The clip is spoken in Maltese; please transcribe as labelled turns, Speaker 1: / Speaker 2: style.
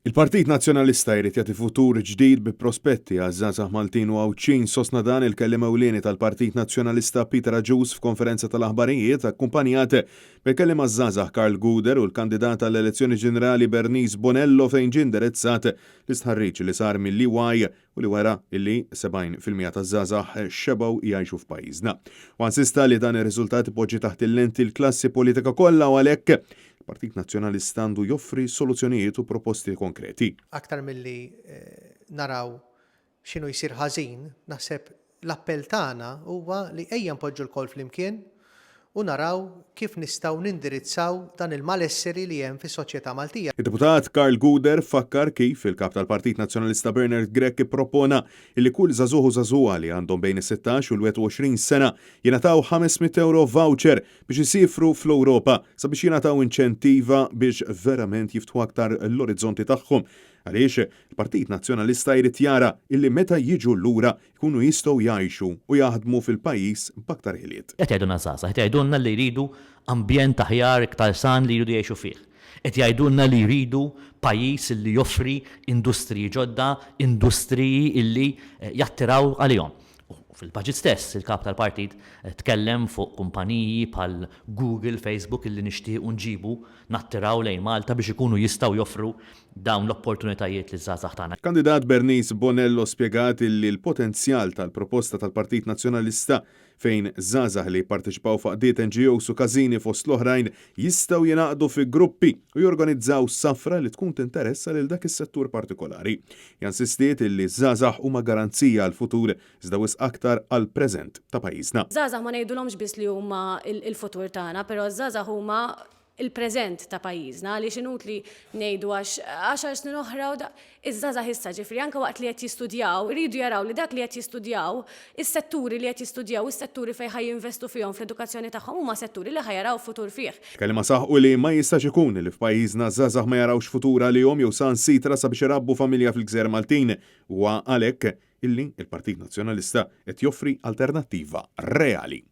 Speaker 1: Il-Partit Nazzjonalista jrid jagħti futur ġdid bi prospetti għaż-żgħażagħ Maltin u Għawdxin, sostna dan il-kelliem ewlieni tal-Partit Nazzjonalista Peter Agius f'konferenza tal-aħbarijiet akkumpanjat mill-kelliem għaż-żgħażagħ Karl Gouder u l-kandidata għall-elezzjoni ġenerali Bernice Bonello fejn ġie indirizzat l-istħarriġ li sar mill-EY u li wera li 70% taż-żgħażagħ xebgħu jgħixu f'pajjiżna. Huwa insista li dan ir-riżultat ipoġġi taħt il-lenti l-klassi politika kollha u għalhekk il-Partit Nazzjonalista għandu joffri soluzzjonijiet u proposti konkreti.
Speaker 2: Aktar milli naraw x'inhu jsir ħażin, naħseb l-appell tagħna huwa li ejja npoġġu lkoll flimkien u naraw kif nistgħu nindirizzaw dan il-malesseri li hemm fis-soċjetà Maltija.
Speaker 1: Id-Deputat Karl Gouder fakkar kif il-Kap tal-Partit Nazzjonalista Bernard Grech ippropona li kull żagħżugħ u żagħżugħa li għandhom bejn is-sittax u l-21 sena jingħataw 500 ewro voucher biex isiefru fl-Ewropa sabiex jingħataw inċentiva biex verament jiftħu aktar l-orizzonti tagħhom għaliex il-Partit Nazzjonalista jrid jara illi meta jiġu lura jkunu jistgħu jgħixu u jaħdmu fil-pajjiż b'aktar ħiliet.
Speaker 3: Qed jgħidulna ż-żgħażagħ, qed jgħidulna li jridu ambjent aħjar, iktar san li jridu jgħixu fih. Qed jgħidulna li jridu pajjiż li joffri industriji ġodda, industriji illi jattiraw għalihom. U fil-budget stess, il-Kap tal-Partit tkellem fuq kumpaniji bħal Google, Facebook illi nixtiequ nġibu, nattiraw lejn Malta biex ikunu jistgħu joffru dawn l-opportunitajiet liż-żgħażagħ tagħna.
Speaker 1: Il-kandidat Bernice Bonello spjegat illi l-potenzjal tal-proposta tal-Partit Nazzjonalista fejn żgħażagħ li jipparteċipaw f'għaqdiet NGOs u każini fost l-oħrajn jistgħu jingħaqdu fi gruppi u jorganizzaw safra li tkun tinteressa lil dak is-settur partikolari. Hija nsistiet illi ż-żgħażagħ huma garanzija għall-futur iżda wisq aktar għall-preżent ta' pajjiżna.
Speaker 4: Żgħażagħ ma ngħidulhomx biss li huma l-futur tagħna, però ż-żgħażagħ huma il-preżent ta' pajjiżna għaliex inutli ngħidu għax għaxar snin oħra u da, iż-żgħażagħ issa ġifieri anke waqt li qed jistudjaw iridu jaraw li dak li qed jistudjaw, is-setturi li qed jistudjaw, is-setturi fejn ħa jinvestu fihom fl-edukazzjoni tagħhom huma setturi li ħa jaraw futur fih.
Speaker 1: Il-kelliema saħqu li ma jistax ikun li f'pajjiżna ż-żgħażagħ ma jarawx futur għalihom jew saħansitra sabiex irabbu familja fil-gżejjer Maltin. Huwa għalhekk illi l-Partit Nazzjonalista qed joffri alternattiva reali.